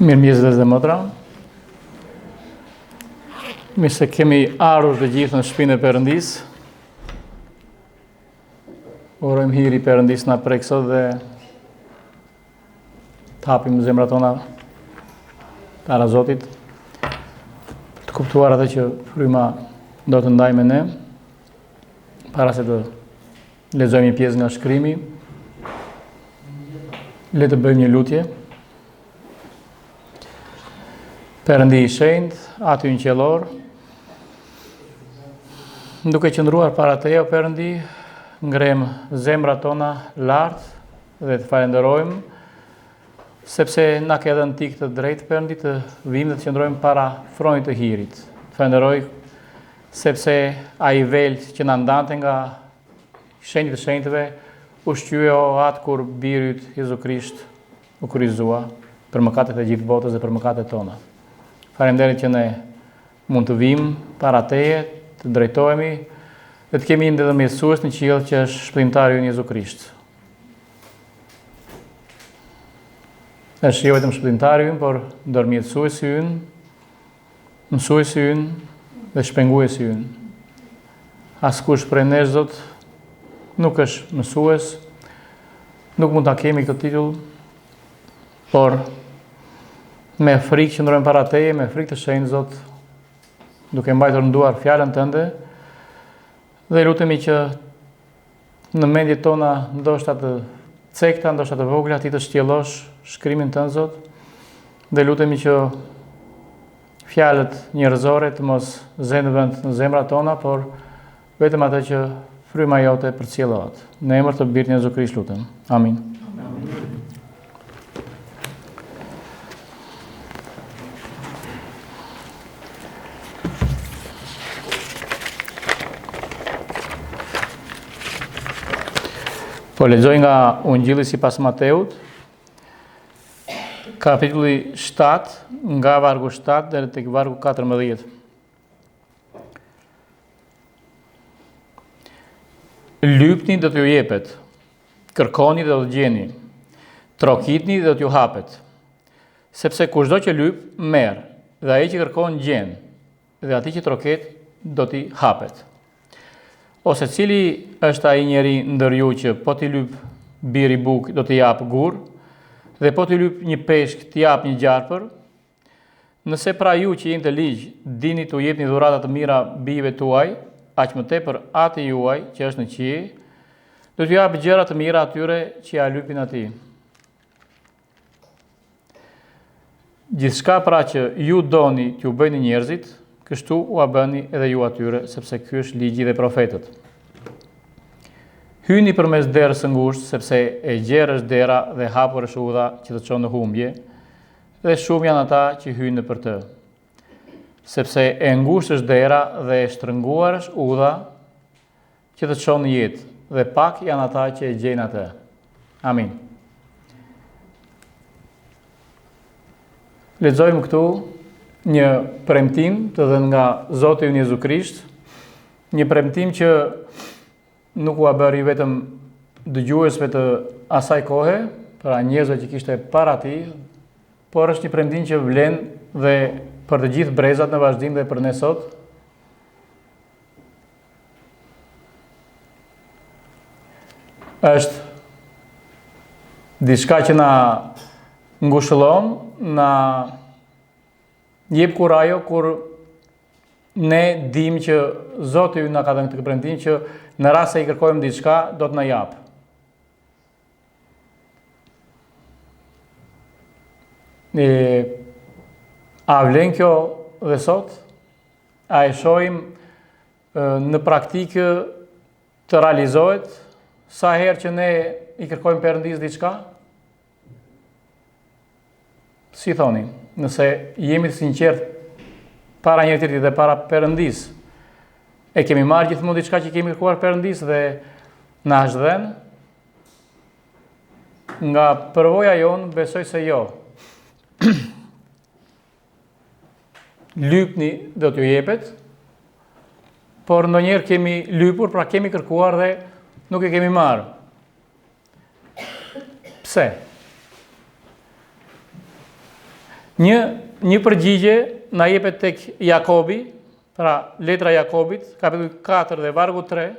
Mirëmëngjes vëllezër dhe motra. Mirë se kemi ardhur të gjithë në shpinë e Perëndisë. Urojmë hiri i Perëndisë na prekë sot dhe të hapim zemrat tona para Zotit për të kuptuar atë që fryma do të ndajë me ne para se të lexojmë një pjesë nga shkrimi le të bëjmë një lutje Perëndi i shenjtë, Ati ynë qiellor, duke qëndruar para teje, o Perëndi, ngremë zemrat tona lart dhe të falenderojmë, sepse na ke dhënë ti këtë të drejtë, Perëndi, të vijmë dhe të qëndrojmë para fronit të hirit. Të falenderoj, sepse ai vel që na ndante nga shenjti i shenjtëve, u shqye o Atë kur biri yt Jezu Krisht u kryqëzua për mëkatet e gjithë botës dhe për mëkatet tona. Faleminderit që ne mund të vijmë para teje, të drejtohemi dhe të kemi një ndërmjetësues në qiell që është shpëtimtari ynë Jezu Krisht. Është jo vetëm shpëtimtari ynë, por ndërmjetësuesi ynë, mësuesi ynë dhe shpenguesi ynë. Askush prej nesh Zot nuk është mësues, nuk mund ta kemi këtë titull, por me frikë qëndrojmë para teje, me frikë të shenjtë Zot, duke mbajtur në duar fjalën tënde dhe lutemi që Në mendjet tona ndoshta të cekta, ndoshta të vogla, ti të shtjellosh shkrimin tënd Zot dhe lutemi që fjalët njerëzore të mos zënë vend në zemrat tona, por vetëm atë që fryma jote përcjell o Atë. Në emër të Birit Jezu Krisht lutem. Amin. Po lexoj nga Ungjilli sipas Mateut, kapitulli 7, nga vargu 7 deri tek vargu 14. Lypni do t'ju jepet, Kërkoni dhe do të gjeni. Trokitni dhe do t'ju hapet. Sepse kushdo që lyp, merr, dhe ai që kërkon gjen, dhe atij që troket do t'i hapet. Ose cili është ai njeri ndër ju që po t'i lyp biri bukë do t'i japë gur, dhe po t'i lyp një peshk t'i japë një gjarpër? Nëse pra ju që jeni të ligj, dini t'u jepni dhurata të mira bijve tuaj, aq më tepër Ati juaj që është në qiej, do t'u japë gjëra të mira atyre që ia lypin atij. Gjithçka pra që ju doni t'ju bëjnë njerëzit, kështu ua bëni edhe ju atyre, sepse ky është ligji dhe profetët. Hyni përmes derës së ngushtë, sepse e gjerë është dera dhe e hapur është udha që të çon në humbje, Dhe shumë janë ata që hyjnë nëpër të. Sepse e ngushtë është dera dhe e shtrënguar është udha që të çon në jetë, dhe pak janë ata që e gjejnë atë. Amin. Lexojmë këtu një premtim të dhënë nga Zoti ynë Jezu Krisht, një premtim që nuk ua bëri vetëm dëgjuesve të asaj kohe, pra njerëzve që kishte para tij, por është një premtim që vlen dhe për të gjithë brezat në vazhdim dhe për ne sot. Është diçka që na ngushëllon, na jep kurajo kur Ne dimë që Zoti ynë na ka dhënë këtë premtim që në rast se i kërkojmë diçka, do të na japë. E, a vlen kjo dhe sot? A e shohim në praktikë të realizohet sa herë që ne i kërkojmë Perëndisë diçka? Si thoni, nëse jemi të sinqertë para njëri-tjetrit dhe para Perëndisë, e kemi marrë gjithmonë diçka që kemi kërkuar Perëndisë dhe na është dhënë? Nga përvoja jonë, besoj se jo. Lypni do t'ju jepet, por ndonjëherë kemi lypur, pra kemi kërkuar dhe nuk e kemi marrë. Pse? Një një përgjigje na jepet tek Jakobi, pra letra e Jakobit, kapitulli 4 dhe vargu 3.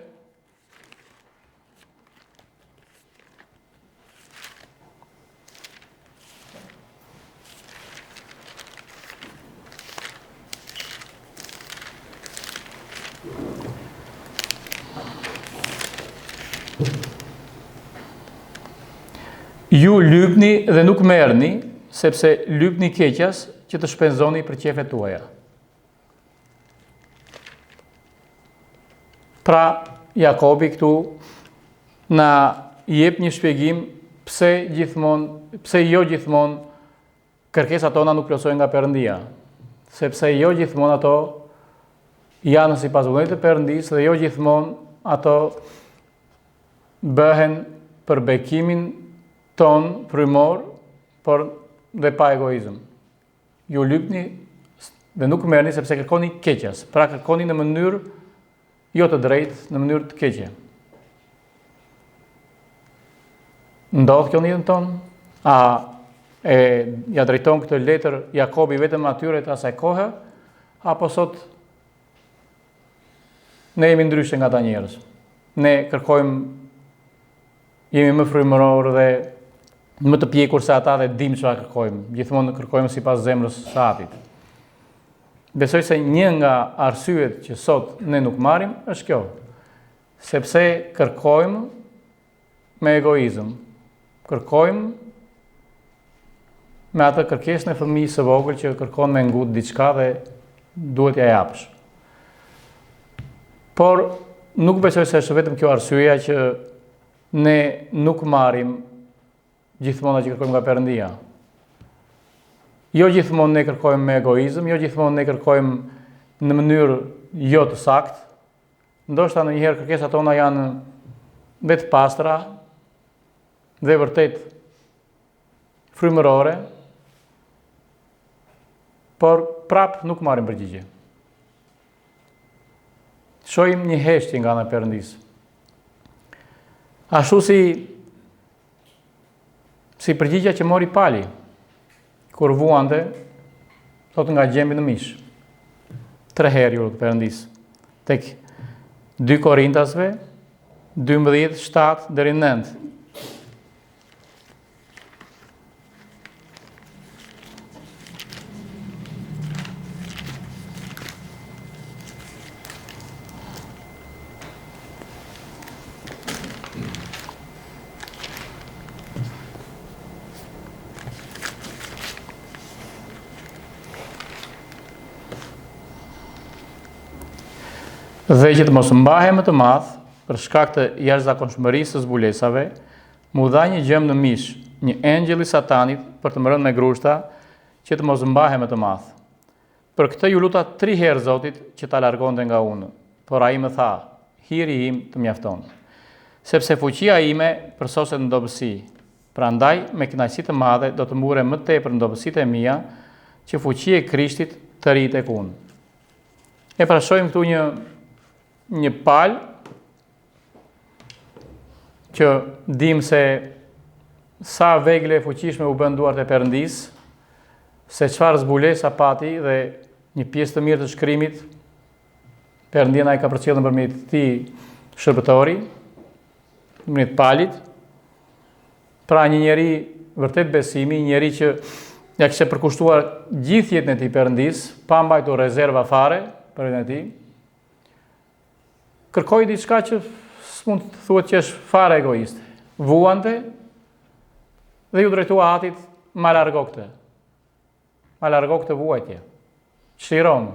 Ju lypni dhe nuk merrni, sepse lypni keqas që të shpenzoni për qejfet tuaja. Pra, Jakobi këtu na jep një shpjegim pse gjithmonë, pse jo gjithmonë Kërkesat tona nuk plotësohen nga Perëndia, sepse jo gjithmonë ato janë sipas vullnetit të Perëndisë dhe jo gjithmonë ato bëhen për bekimin tonë frymor, por dhe pa egoizëm. Ju lypni dhe nuk merrni sepse kërkoni keqas, pra kërkoni në mënyrë jo të drejtë, në mënyrë të keqe. Ndodh kjo në jetën tonë? A e ia drejton këtë letër Jakobi vetëm atyre të asaj kohe apo sot ne jemi ndryshe nga ata njerëz? Ne kërkojmë jemi më frymërorë dhe më të pjekur se ata dhe dimë çfarë kërkojmë. Gjithmonë kërkojmë sipas zemrës së Atit. Besoj se një nga arsyet që sot ne nuk marrim është kjo. Sepse kërkojmë me egoizëm. Kërkojmë me atë kërkesën e fëmijës së vogël që kërkon me ngut diçka dhe duhet t'ia japësh. Por nuk besoj se është vetëm kjo arsyeja që ne nuk marrim gjithmonë atë që kërkojmë nga Perëndia. Jo gjithmonë ne kërkojmë me egoizëm, jo gjithmonë ne kërkojmë në mënyrë jo të saktë. Ndoshta ndonjëherë kërkesat tona janë dhe të pastra dhe vërtet frymërore, por prap nuk marrim përgjigje. Shohim një heshtje nga ana e Perëndisë. Ashtu si si përgjigja që mori Pali kur vuante, thotë nga gjembi në mish. Tre herë iu lut Perëndisë. Tek 2 Korintasve 12, 7 deri 9. Dhe që të mos mbahem me të madh, për shkak të jashtëzakonshmërisë së zbulesave, M'u dha një gjemb në mish, një engjëll i Satanit për të më rënë me grushta, që të mos mbahem me të madh. Për këtë iu luta tri herë Zotit që ta largonte nga unë, por ai më tha, Hiri im të mjafton. Sepse fuqia ime përsoset në dobësi. Prandaj me kënaqësi të madhe do të mburrem më tepër në dobësitë e mia, që fuqia e Krishtit të rrijë tek unë. E pra shohim këtu një një Pal që dimë se sa vegle e fuqishme u bënë duart e Perëndisë, se çfarë zbulesa pati dhe një pjesë të mirë të shkrimit Perëndia na e ka përcjellë nëpërmjet këtij shërbëtori, nëpërmjet Palit. Pra një njeri vërtet besimi, një njeri që ia kishte përkushtuar gjithë jetën e tij Perëndisë, pa mbajtur rezerva fare për jetën e tij. Kërkoi diçka që s'mund të thuhet që është fare egoiste. Vuante dhe iu drejtua atit, ma largo këtë. Ma largo këtë vuajtje. Çliromë.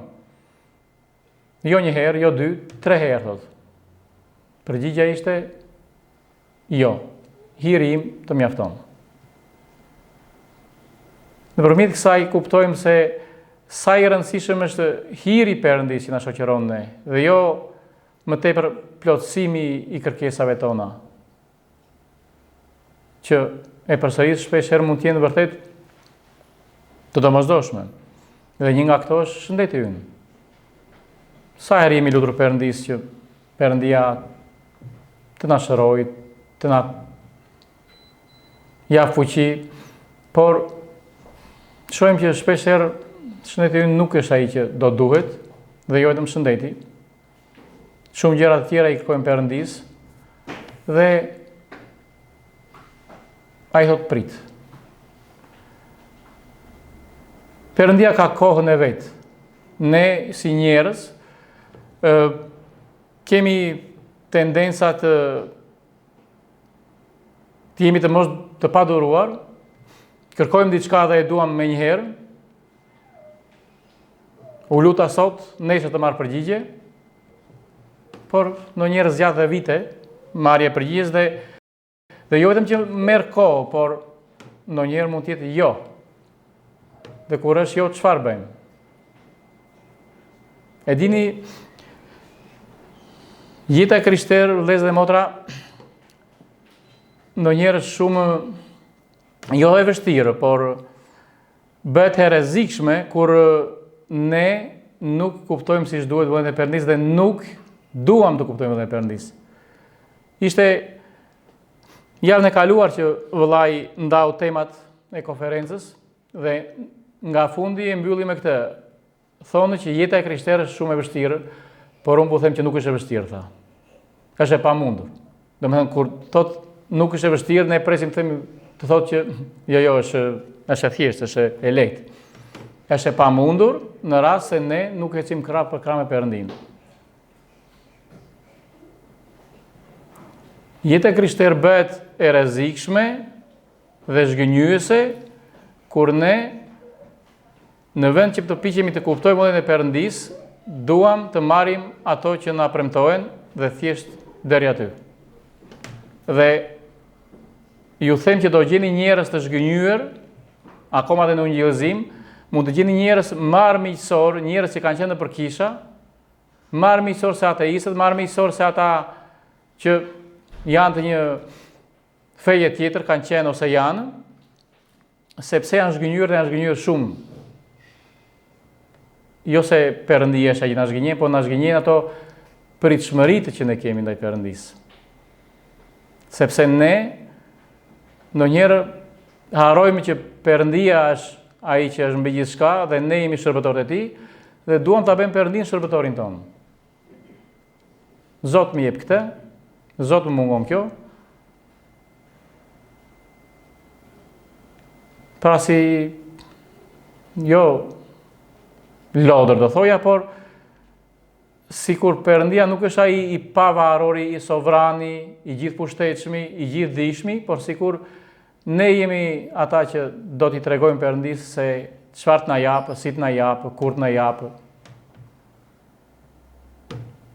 Jo një herë, jo dy, tre herë, thotë. Përgjigja ishte, jo, hiri im të mjafton. Nëpërmjet kësaj kuptojmë se sa i rëndësishëm është hiri i Perëndisë që na shoqëron ne dhe jo më tepër plotësimi i kërkesave tona. Që e përsëris shpesh herë mund të jenë vërtet të domosdoshme. Dhe një nga këto është shëndeti ynë. Sa herë jemi lutur Perëndisë që Perëndia të na shërojë, të na japë fuqi, por Shohim që shpesh herë shëndeti ynë nuk është ai që do duhet dhe jo vetëm shëndeti. Shumë gjëra të tjera i kërkojmë Perëndisë dhe ai thotë prit. Perëndia ka kohën e vet. Ne si njerëz ë kemi tendenca të të jemi të mos të paduruar, kërkojmë diçka dhe e duam menjëherë. U luta sot, nesër të marr përgjigje. Por ndonjëherë zgjat dhe vite marrja e përgjigjes dhe dhe jo vetëm që merr kohë, por ndonjëherë mund të jetë jo. Dhe kur është jo, çfarë bëjmë? E dini, jeta e krishterë, vëllezër dhe motra, ndonjëherë është shumë, jo e vështirë, por bëhet e rrezikshme kur ne nuk kuptojmë siç duhet vullnetin e Perëndisë dhe nuk duam të kuptojmë vullnetin e Perëndisë. Ishte javën e kaluar që vëllai ndau temat e konferencës Dhe nga fundi e mbylli me këtë. Thonë që jeta e krishterë është shumë e vështirë, por unë po them që nuk është e vështirë, tha. Është e pamundur. Domethënë kur thotë nuk është e vështirë, ne presim të themi të thotë që jo jo është është e thjeshtë, është e lehtë. Është e pamundur në rast se ne nuk ecim krah për krah me Perëndinë. Jeta e krishterë bëhet e rrezikshme dhe zhgënjyese kur ne në vend që të përpiqemi të kuptojmë vullnetin e Perëndisë, duam të marrim ato që na premtohen dhe thjesht deri aty. Dhe ju them që do gjeni njerëz të zhgënjyer, akoma dhe në ungjillëzim, mund të gjeni njerëz më armiqësorë, njerëz që kanë qenë nëpër kisha, më armiqësorë se ateistët, më armiqësorë se ata që janë të një feje tjetër kanë qenë ose janë, sepse janë zhgënjyer dhe janë zhgënjyer shumë. Jo se Perëndia është ai që na zhgënjen, po na zhgënjejnë ato pritshmëritë që ne kemi ndaj Perëndisë. Sepse ne ndonjëherë harrojmë që Perëndia është ai që është mbi gjithçka dhe ne jemi shërbëtorët e tij dhe duam ta bëjmë Perëndinë shërbëtorin tonë. Zot më jep këtë, Zot më mungon kjo. Pra si jo lodër do thoja, por sikur Perëndia nuk është ai i pavaruri, i sovrani, i gjithëpushtetshmi, i gjithëdijshmi, por sikur ne jemi ata që do t'i tregojmë Perëndisë se çfarë të na japë, si të na japë, kur të na japë.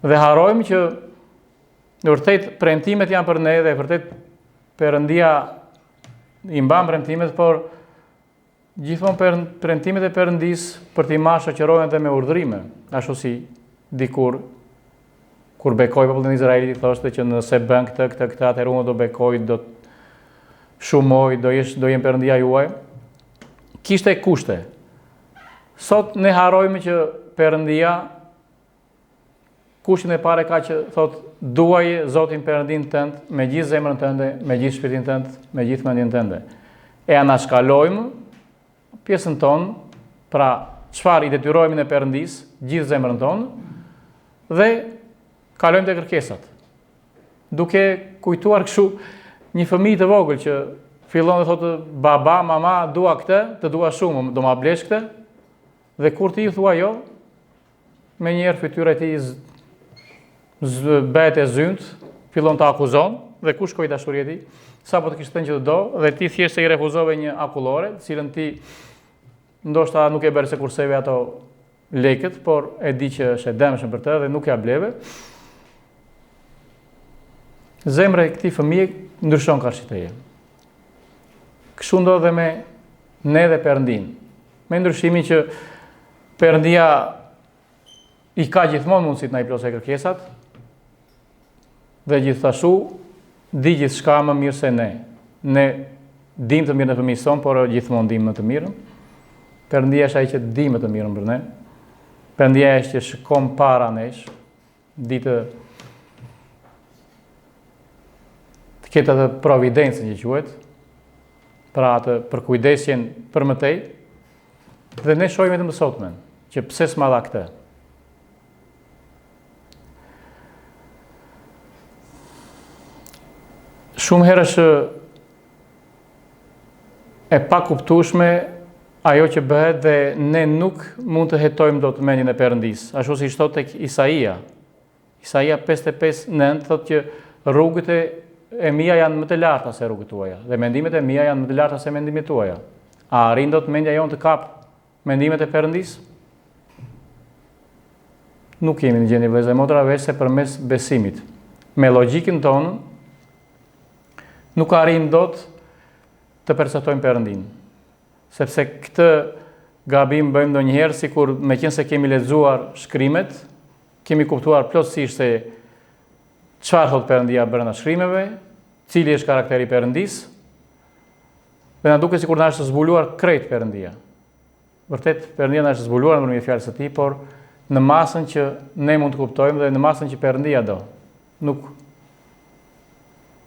Dhe harrojmë që në vërtet premtimet janë për ne dhe vërtet Perëndia i mban premtimet, por gjithmonë premtimet e Perëndisë për t'i marrë shoqërohen dhe me urdhërime, ashtu si dikur kur bekoi popullin e Izraelit i thoshte që nëse bën këtë, këtë, këtë, atëherë unë do bekoj, do të shumoj, do jesh, do jem Perëndia juaj. Kishte kushte. Sot ne harrojmë që Perëndia kushtin e parë ka që thotë duaje Zotin Perëndinë tënd me gjithë zemrën tënde, me gjithë shpirtin tënd, me gjithë mendjen tënde. E anashkalojmë pjesën tonë, pra çfarë i detyrohemi ne Perëndisë, gjithë zemrën tonë dhe kalojmë te kërkesat. Duke kujtuar kështu një fëmijë të vogël që fillon dhe thotë baba, mama, dua këtë, të dua shumë, do ma blesh këtë? Dhe kur ti i thua jo, menjëherë fytyra e tij bëhet e zymtë, fillon të akuzon dhe ku shkoi dashuria e tij? Sapo të kishte thënë që të do dhe ti thjesht se i refuzove një akullore, të cilën ti ndoshta nuk e bëre se kurseve ato lekët, por e di që është e dëmshme për të dhe nuk ia bleve. Zemra e këtij fëmije ndryshon karshi teje. Kështu ndodh dhe me ne dhe Perëndinë. Me ndryshimin që Perëndia i ka gjithmonë mundësitë të na i plotësojë kërkesat dhe gjithashtu di gjithçka më mirë se ne. Ne dimë të mirën e fëmijës sonë, por gjithmonë dimë më të mirën. Perëndia është ai që di më të mirën për ne. Perëndia është që shikon para nesh, di të të ketë atë providencën që quhet, pra atë përkujdesjen për më tej. Dhe ne shohim vetëm të sotmen, që pse s'ma dha këtë. Shumë herë është e pakuptueshme ajo që bëhet dhe ne nuk mund të hetojmë dot mendjen e Perëndisë, ashtu siç thotë tek Isaia. Isaia 55:9 thotë që rrugët e e mia janë më të larta se rrugët tuaja dhe mendimet e mia janë më të larta se mendimet tuaja. A arrin dot mendja jonë të kapë mendimet e Perëndisë? Nuk jemi në gjendje vëllezër e motra veçse përmes besimit. Me logjikën tonë nuk arrijmë dot të perceptojmë Perëndinë. Sepse këtë gabim bëjmë ndonjëherë sikur meqenëse kemi lexuar shkrimet, kemi kuptuar plotësisht se çfarë thotë Perëndia brenda shkrimeve, cili është karakteri i Perëndisë. Dhe na duket sikur na është zbuluar krejt Perëndia. Vërtet Perëndia na është zbuluar nëpërmjet fjalës së tij, por në masën që ne mund të kuptojmë dhe në masën që Perëndia do. Nuk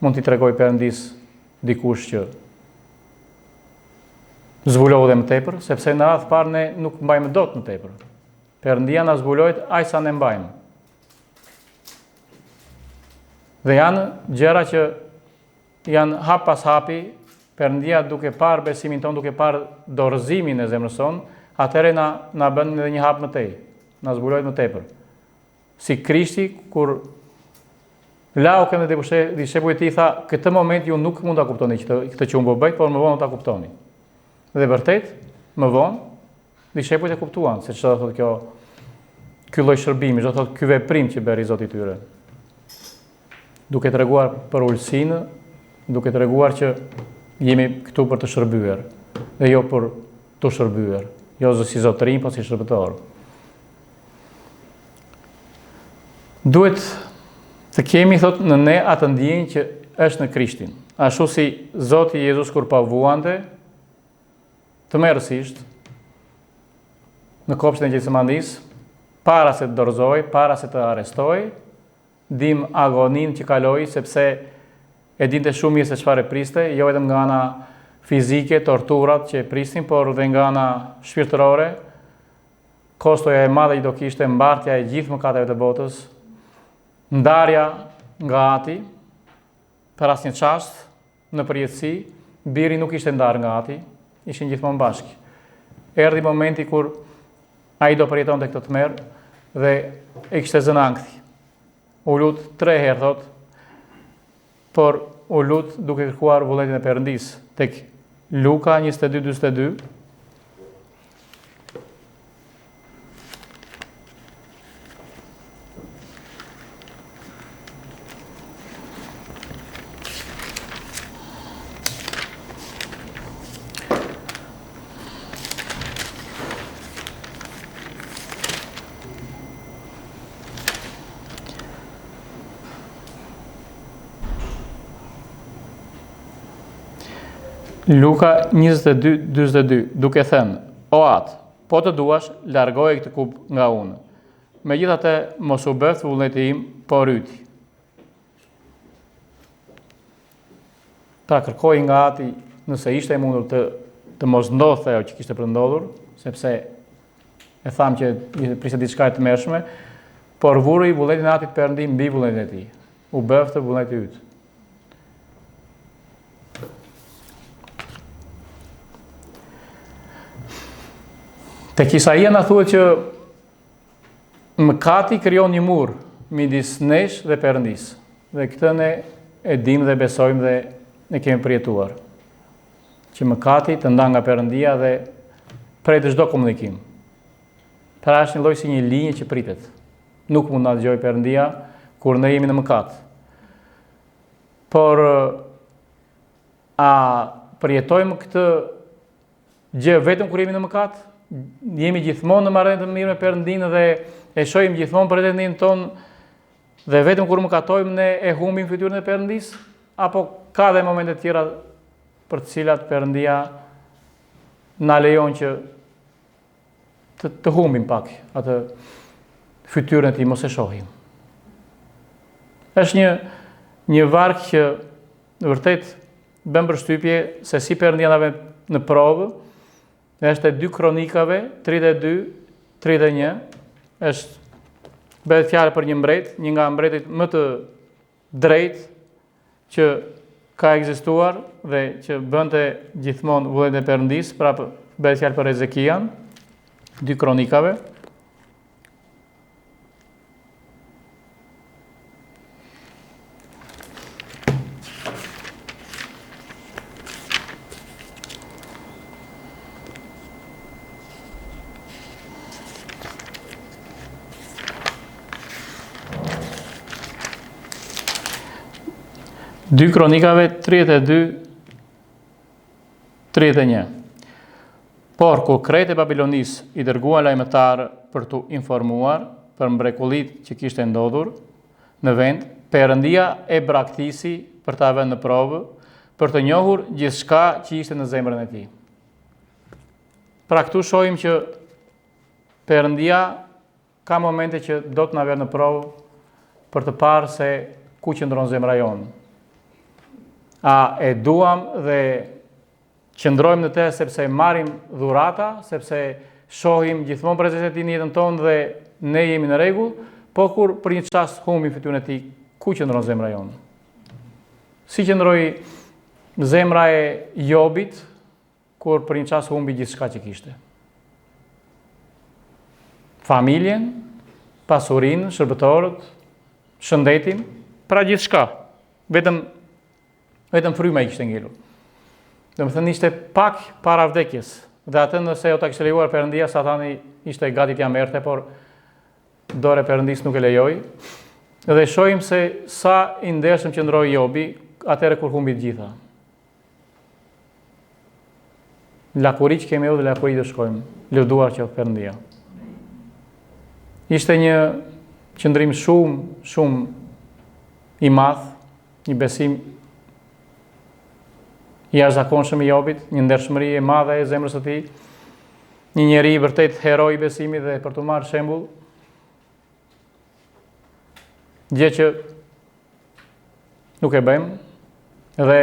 mund t'i tregojë Perëndisë dikush që zbulohu dhe më tepër, sepse në radhë të parë ne nuk mbajmë dot më tepër. Perëndia na zbulohet aq sa ne mbajmë. Dhe janë gjëra që janë hap pas hapi, Perëndia duke parë besimin tonë, duke parë dorëzimin e zemrës sonë, atëherë na na bën edhe një hap më tej, na zbulohet më tepër. Si Krishti kur lau këmbët e dishepujve të tij tha, këtë moment ju nuk mund ta kuptoni këtë, këtë që unë po bëj, por më vonë do ta kuptoni. Dhe vërtet, më vonë, dishepujt e kuptuan se ç'do të thotë kjo ky lloj shërbimi, ç'do të thotë ky veprim që bëri Zoti i tyre. Duke treguar përulësinë, duke treguar që jemi këtu për të shërbyer dhe jo për t'u shërbyer, jo si zotërinj, po si shërbëtorë. Duhet të kemi, thotë, në ne atë ndjenjë që është në Krishtin. Ashtu si Zoti Jezus kur po vuante, tmerrësisht, në kopshtin e Getsemanisë, para se të dorëzohej, para se të arrestohej, dimë agoninë që kaloi, sepse e dinte shumë mirë se çfarë e priste, jo vetëm nga ana fizike, torturat që e prisnin, por dhe nga ana shpirtërore, Kostoja e madhe që do kishte mbartja e gjithë mëkateve të botës, ndarja nga ati, për asnjë çast, në përjetësi, biri nuk ishte ndarë nga ati, ishin gjithmonë bashkë. Erdhi momenti kur ai do përjetonte këtë tmerr dhe e kishte zënë ankthi. U lut tre herë, thotë, por u lut duke kërkuar vullnetin e Perëndisë. Tek Luka 22:42 Luka 22:42, duke thënë: O Atë, po të duash, largoje këtë kupë nga unë. Megjithatë, mos u bëftë vullneti im, por yti. Pra kërkoi nga Ati nëse ishte e mundur të të mos ndodhte ajo që kishte për të ndodhur, sepse e thamë që i priste diçka e tmerrshme, por vuri vullnetin e Atit Perëndi mbi vullnetin e tij. U bëftë vullneti yt. Tek Isaia na thuhet që Mëkati krijon një mur midis nesh dhe Perëndisë. Dhe këtë ne e dimë dhe besojmë dhe e kemi përjetuar. Që mëkati të ndan nga Perëndia dhe pret çdo komunikim. Pra është një lloj si një linjë që pritet. Nuk mund na dëgjojë Perëndia kur ne jemi në mëkat. Por a përjetojmë këtë gjë vetëm kur jemi në mëkat, jemi gjithmonë në marrëdhënie të mirë me Perëndinë dhe e shohim gjithmonë Perëndinë tonë dhe vetëm kur mëkatojmë ne e humbim fytyrën e Perëndisë apo ka dhe momente të tjera për të cilat Perëndia na lejon që të, të humbim pak atë fytyrën e tij, mos e shohim. Është një një varg që vërtet bën përshtypje se si Perëndia na vë në provë. Është e dy kronikave, 32, 31, është bëhet fjalë për një mbret, një nga mbretërit më të drejtë që ka ekzistuar dhe që bënte gjithmonë vullnetin e Perëndisë, pra bëhet fjalë për Ezekian, dy kronikave. Dy kronikave 32 31. Por kur krerët e Babilonisë i dërguan lajmëtarë për t'u informuar për mrekullitë që kishte ndodhur në vend, Perëndia e braktisi për ta vënë në provë, për të njohur gjithçka që ishte në zemrën e tij. Pra këtu shohim që Perëndia ka momente që do të na vërë në provë për të parë se ku qëndron zemra jonë. A e duam dhe Qëndrojmë në të sepse marrim dhurata, sepse shohim gjithmonë prezencën e tij në jetën tonë dhe ne jemi në rregull, po kur për një çast humbim fytyrën e tij, ku qëndron zemra jonë? Si qëndroi zemra e Jobit kur për një çast humbi gjithçka që kishte? Familjen, pasurinë, shërbëtorët, shëndetin, pra gjithçka. Vetëm Vetëm fryma i kishte ngelur. Domethënë ishte pak para vdekjes. Dhe atë nëse do ta kishte lejuar Perëndia, Satani ishte gati t'ia merrte, por dora e Perëndisë nuk e lejoi. Dhe shohim se sa i ndershëm qëndroi Jobi atëherë kur humbi të gjitha. Lakuriq kemi erdhur dhe lakuriq do shkojmë. Lëvduar qoftë Perëndia. Ishte një qëndrim shumë, shumë i madh, një besim i jashtëzakonshëm i Jobit, një ndershmëri e madhe e zemrës së tij, një njeri vërtet hero i besimit dhe për t'u marrë shembull, gjë që nuk e bëjmë, dhe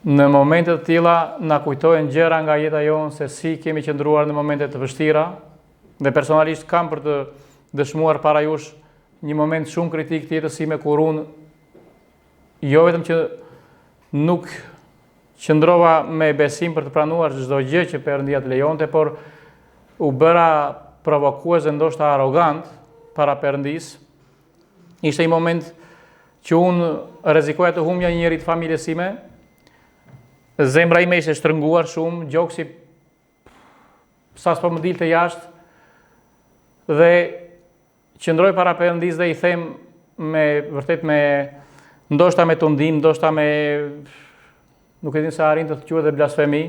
në momente të tilla na kujtohen gjëra nga jeta jonë se si kemi qëndruar në momente të vështira, dhe personalisht kam për të dëshmuar para jush një moment shumë kritik të jetës sime kur unë jo vetëm që nuk qëndrova me besim për të pranuar çdo gjë që Perëndia të lejonte, por u bëra provokues dhe ndoshta arrogant para Perëndisë. Ishte një moment që unë rrezikoja të humbja një njeri të familjes sime. Zemra ime ishte shtrënguar shumë, gjoksi sa s'po më dilte jashtë dhe Qëndroj para Perëndisë dhe i them me vërtet me ndoshta me tundim, ndoshta me nuk e di se arrin të quhet dhe blasfemi,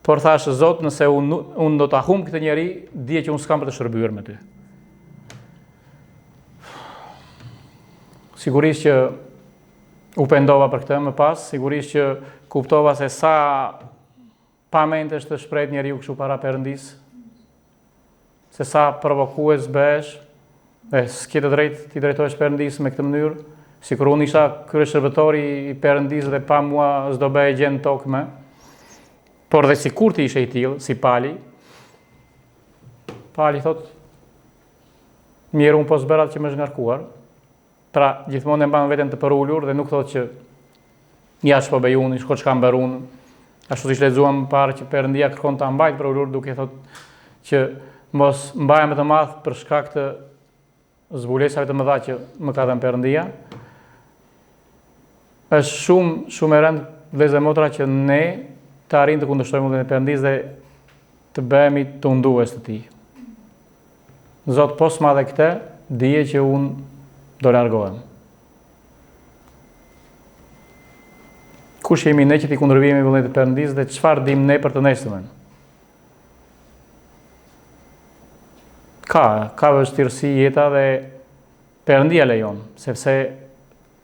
por thashë Zot, nëse unë unë do ta humb këtë njeri, dije që unë s'kam për të shërbyer me ty. Sigurisht që u pendova për këtë më pas, sigurisht që kuptova se sa Pa mend është të shprehet njeriu kështu para Perëndisë, se sa provokues bëhesh dhe s'ke të drejtë t'i drejtohesh Perëndisë me këtë mënyrë, sikur unë isha kryeshërbëtori i Perëndisë dhe pa mua s'do bëhej gjë në tokë më. Por dhe sikur të ishe i tillë, si Pali, Pali thotë, mjerë unë po s'bëra atë që më është ngarkuar, Pra, gjithmonë e mban veten të përulur dhe nuk thotë që ja ç'po bëj unë, shiko ç'kam bërë unë. Ashtu siç lexuam më parë që Perëndia kërkon ta mbajë të përulur duke thotë që mos mbahem me të madh për shkak të zbulesave të mëdha që më ka dhënë Perëndia. Është shumë shumë e rëndë vëllezër dhe motra që ne të arrijmë të kundërshtojmë vullnetin e Perëndisë dhe të bëhemi tundues të tij. Zot po s'ma dhe këtë, dije që unë do largohem. Kush jemi ne që t'i kundërvihemi vullnetit të Perëndisë dhe çfarë dimë ne për të nesërmen? Ka, ka vështirësi jeta dhe Perëndia lejon, sepse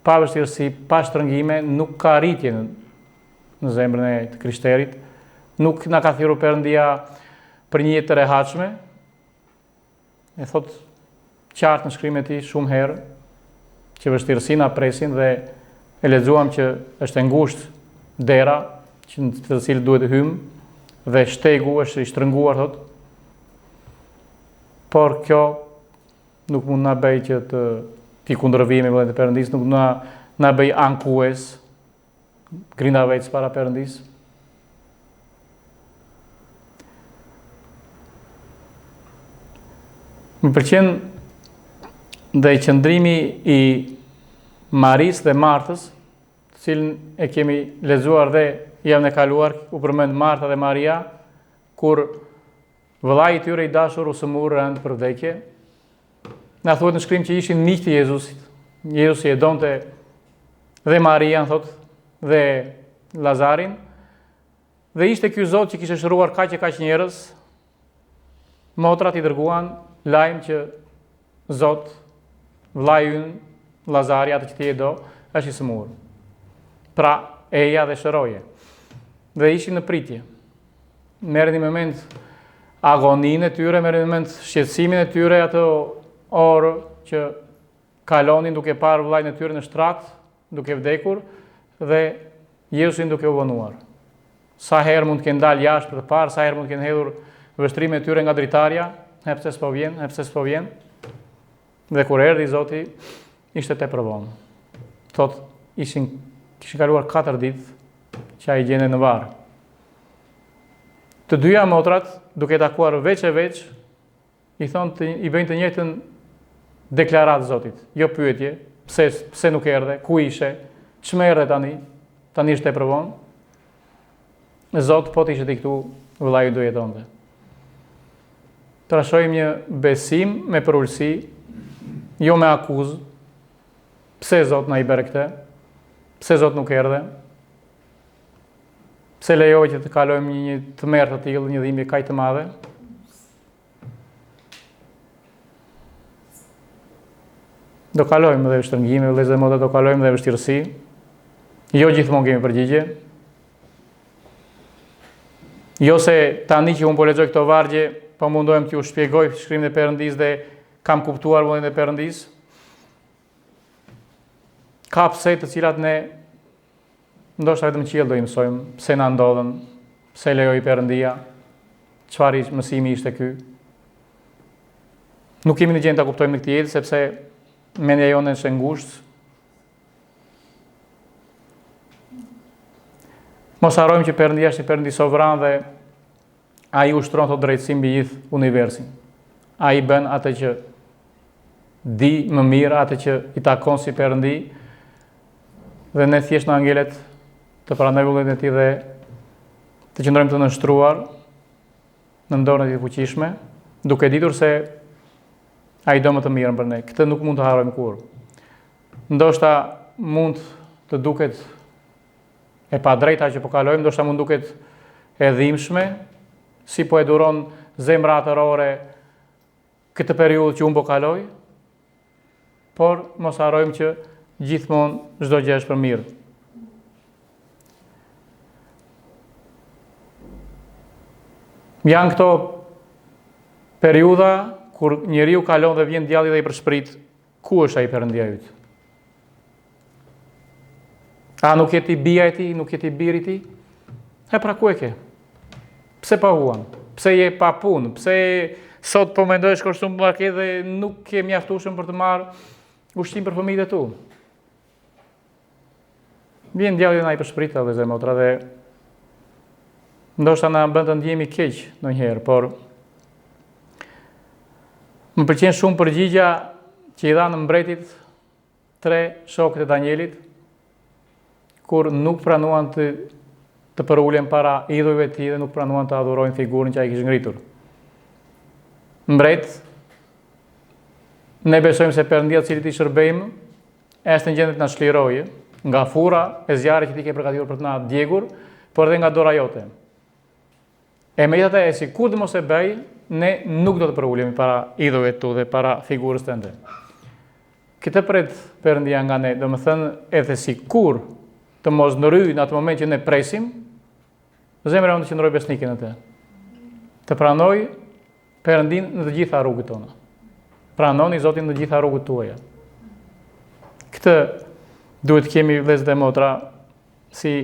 pa vështirësi, pa shtrëngime, nuk ka rritje në, në zemrën e të krishterit, nuk na ka thirrur Perëndia për një jetë të rehatshme, E thotë qartë në shkrimin e tij shumë herë që vështirësi na presin dhe e lexuam që është e ngushtë dera që në të cilin duhet të hyjmë dhe shtegu është i shtrënguar thotë. Por kjo nuk mund na bëjë që të t'i kundërvihemi vullnetit të Perëndisë, nuk na na bëjë ankues, grindavec para Perëndisë. Më pëlqen dhe qëndrimi i Marisë dhe Martës, të cilin e kemi lexuar dhe javën e kaluar, u përmend Marta dhe Maria, kur vëllai i tyre i dashur u sëmur rëndë për vdekje. Na thuhet në shkrim që ishin miq të Jezusit. Jezusi e donte dhe Marian, thotë, dhe Lazarin. Dhe ishte ky Zot që kishte shëruar kaq e kaq njerëz. Motrat i dërguan lajm që Zot, vëllai ynë, Lazari, atë që ti e do, është i sëmurë. Pra, eja dhe shëroje. Dhe ishin në pritje. Merrni me mend agoninë e tyre, merrni me mend shqetësimin e tyre ato orë që kalonin duke parë vëllain e tyre në shtrat, duke vdekur dhe Jezusin duke u vonuar. Sa herë mund të kenë dalë jashtë për të parë, sa herë mund të kenë hedhur vështrimin e tyre nga dritarja, e pse s'po vjen, e pse s'po vjen. Dhe kur erdhi Zoti, ishte tepër vonë. Thotë, ishin kishin kaluar 4 ditë që ai gjendej në varr. Të dyja motrat, duke takuar veç e veç, i thonë të, i bëjnë të njëjtën deklaratë Zotit, jo pyetje, pse pse nuk erdhe, ku ishe, ç'më erdhe tani, tani është tepër vonë. Zot, po të ishe ti këtu, vëllai do jetonte. Pra shohim një besim me përulësi, jo me akuzë. Pse Zot na i bëre këtë? Pse Zot nuk erdhe? Pse lejove që të kalojmë një, një tmerr të tillë, një dhimbje kaq të madhe? Do kalojmë dhe shtrëngime, vëllezër dhe motra, do kalojmë dhe vështirësi. Jo gjithmonë kemi përgjigje. Jo se tani që unë po lexoj këto vargje, po mundohem t'ju shpjegoj shkrimin e Perëndisë dhe kam kuptuar vullnetin e Perëndisë. Ka pse të cilat ne Ndoshta vetëm në qiell do i mësojmë pse na ndodhën, pse lejoi Perëndia, çfarë mësimi ishte ky. Nuk jemi në gjendje ta kuptojmë në këtë jetë sepse mendja jonë është e ngushtë. Mos harrojmë që Perëndia është një Perëndi sovran dhe ai ushtron thotë drejtësi mbi gjithë universin. Ai bën atë që di më mirë, atë që i takon si Perëndi dhe ne thjesht na ngelet të pranojmë vullnetin e tij dhe të qëndrojmë të nënshtruar në dorën e tij të fuqishme, duke ditur se ai do më të mirën për ne. Këtë nuk mund të harrojmë kurrë. Ndoshta mund të duket e padrejta që po kalojmë, ndoshta mund duket e dhimbshme, si po e duron zemra atërore këtë periudhë që unë po kaloj, por mos harrojmë që gjithmonë çdo gjë është për mirë. Janë këto periudha kur njeriu kalon dhe vjen djalli dhe i pëshpërit, ku është ai Perëndia yt? A nuk je ti bija e tij, nuk je ti biri i tij? E pra ku e ke? Pse paguan? Pse je pa punë? Pse sot po mendoj shkosh në supermarket dhe nuk ke mjaftueshëm për të marrë ushqim për fëmijët e tu? Vjen djalli na i pëshpërit vëllezër e motra dhe ndoshta na bën të ndihemi keq ndonjëherë, por më pëlqen shumë përgjigja që i dhanë mbretit tre shokët e Danielit, kur nuk pranuan të të përulen para idhujve të tij dhe nuk pranuan të adhurojnë figurën që ai kishte ngritur. Mbret, ne besojmë se Perëndia të cilit i shërbejmë është në gjendje të na çlirojë nga furra e zjarrit që ti ke përgatitur për të na djegur, por edhe nga dora jote. E megjithatë, e sikur të mos e bëjë, ne nuk do të përulemi para idhujve tu dhe para figurës tënde. Këtë pret Perëndia nga ne, domethënë edhe sikur të mos ndërhyjë në atë moment që ne presim, zemra jonë të qëndrojë besnike në të. Të pranojë Perëndinë në të gjitha rrugët tona. Pranoni Zotin në të gjitha rrugët tuaja. Këtë duhet të kemi vëllezër dhe motra si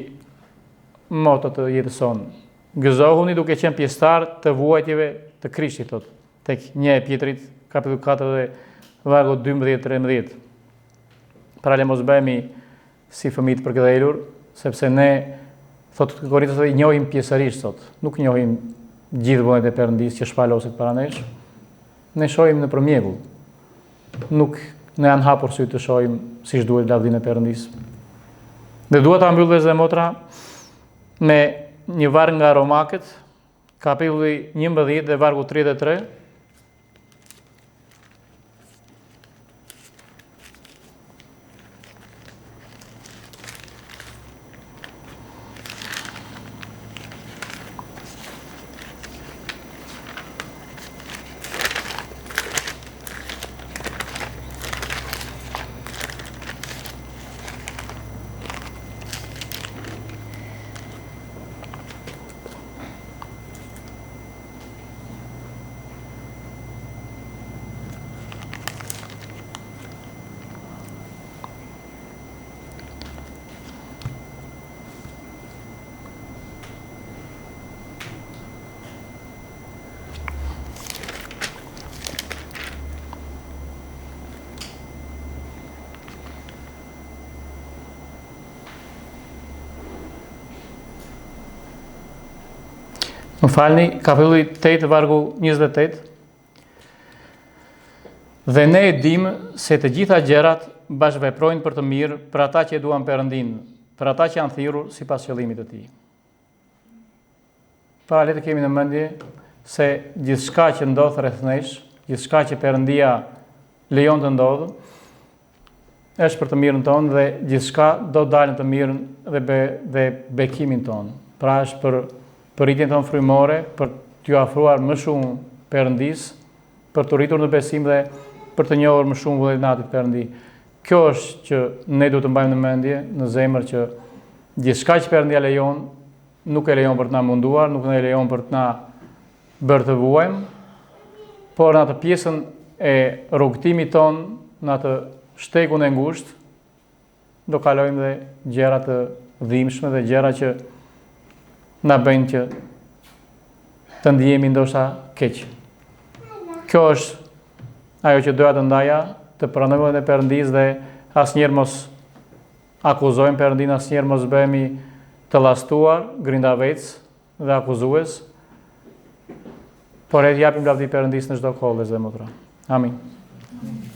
moto të jetës sonë. Gëzohuni duke qenë pjesëtar të vuajtjeve të Krishtit, thotë, tek një e Pjetrit, kapitulli 4 dhe vargu 12-13. Pra le mos bëhemi si fëmijë të përkëdhelur, sepse ne thotë Korintasve i njohim pjesërisht sot, nuk njohim gjithë vullnetin e Perëndisë që shpaloset para nesh. Ne shohim nëpër mjegull. Nuk na janë hapur sytë të shohim siç duhet lavdinë e Perëndisë. Dhe dua ta mbyll vëllezër dhe motra me një varg nga Romakët, kapitulli 11 dhe vargu 33. Më falni, kapitulli 8, vargu 28. Dhe ne e dimë se të gjitha gjërat bashkëveprojnë për të mirë për ata që e duan Perëndinë, për ata që janë thirrur sipas qëllimit të tij. Pra le të kemi në mendje se gjithçka që ndodh rreth nesh, gjithçka që Perëndia lejon të ndodhë, është për të mirën tonë dhe gjithçka do të dalë në të mirën dhe be, dhe bekimin tonë. Pra është për për rritjen tonë frymore, për t'iu afruar më shumë Perëndisë, për t'u rritur në besim dhe për të njohur më shumë vullnetin e Atit Perëndi. Kjo është që ne duhet të mbajmë në mendje, në zemër që gjithçka që Perëndia lejon, nuk e lejon për të na munduar, nuk e lejon për të na bërë të vuajmë, por në atë pjesën e rrugëtimit tonë, në atë shtegun e ngushtë, do kalojmë dhe gjëra të dhimbshme dhe gjëra që na bëjnë që të ndihemi ndoshta keq. Kjo është ajo që doja të ndaja, të pranojmë vullnetin e Perëndisë dhe asnjëherë mos akuzojmë Perëndinë, asnjëherë mos bëhemi të llastuar, grindavecë dhe akuzues, por e japim lavdi Perëndisë në çdo kohë, vëllezër dhe motra. Amin. Amin.